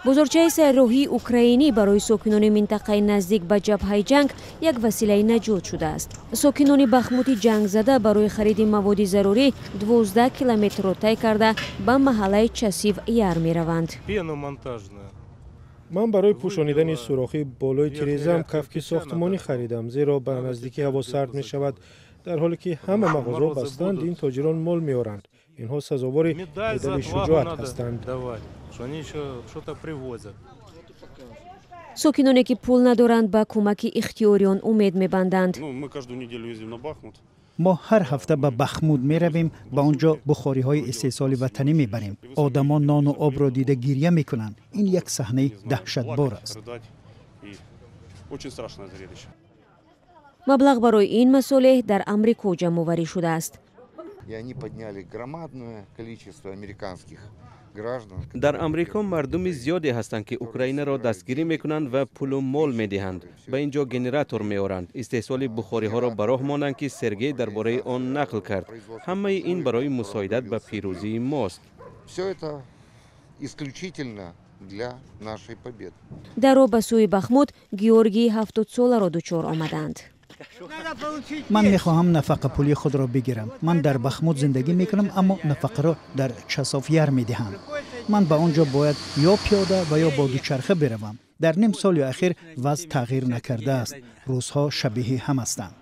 Бозорчаи сайроҳии украинӣ барои сокинони минтақаи наздик ба ҷабҳаи ҷанг як василаи наҷот шудааст. Сокинони Бахмути ҷангзада барои хариди маводи зарурӣ 12 километрро тай карда, ба маҳаллаи Часив Яр мераванд. Ман барои пӯшонидани сурохи болои тирезаам кафки сохтмонӣ харидам, зеро ба наздикӣ ҳаво сард мешавад. Дар ҳоле ки ҳама мағозаҳо бастанд, ин тоҷирон мол меоранд. Инҳо сазовори медали шуҷоат ҳастанд. Сокиноне, ки пул надоранд, ба кӯмаки ихтиёриён умед мебанданд. Мо ҳар ҳафта ба Бахмуд меравем, ба он ҷо бухориҳои истеҳсоли ватанӣ мебарем. Одамон нону обро дида гирья мекунанд. Ин як саҳнаи даҳшатбор аст. Маблағ барои ин масолеҳ дар Амрико ҷамъоварӣ шудааст. Дар Амрико мардуми зиёде ҳастанд, ки Украинаро дастгирӣ мекунанд ва пулу мол медиҳанд. Ба ин ҷо генератор меоранд, истеҳсоли бухориҳоро ба роҳ монанд, ки Сергей дар бораи он нақл кард. Ҳамаи ин барои мусоидат ба пирӯзии мост. Дар роҳ ба сӯи Бахмут Георгии 70-соларо дучор омаданд. Ман мехоҳам нафақапулии худро бигирам. Ман дар Бахмут зиндагӣ мекунам, аммо нафақаро дар Часов Яр медиҳанд. Ман ба он ҷо бояд ё пиёда ва ё бо дучарха биравам. Дар ним соли ахир вазъ тағйир накардааст. Рӯзҳо шабеҳи ҳам ҳастанд.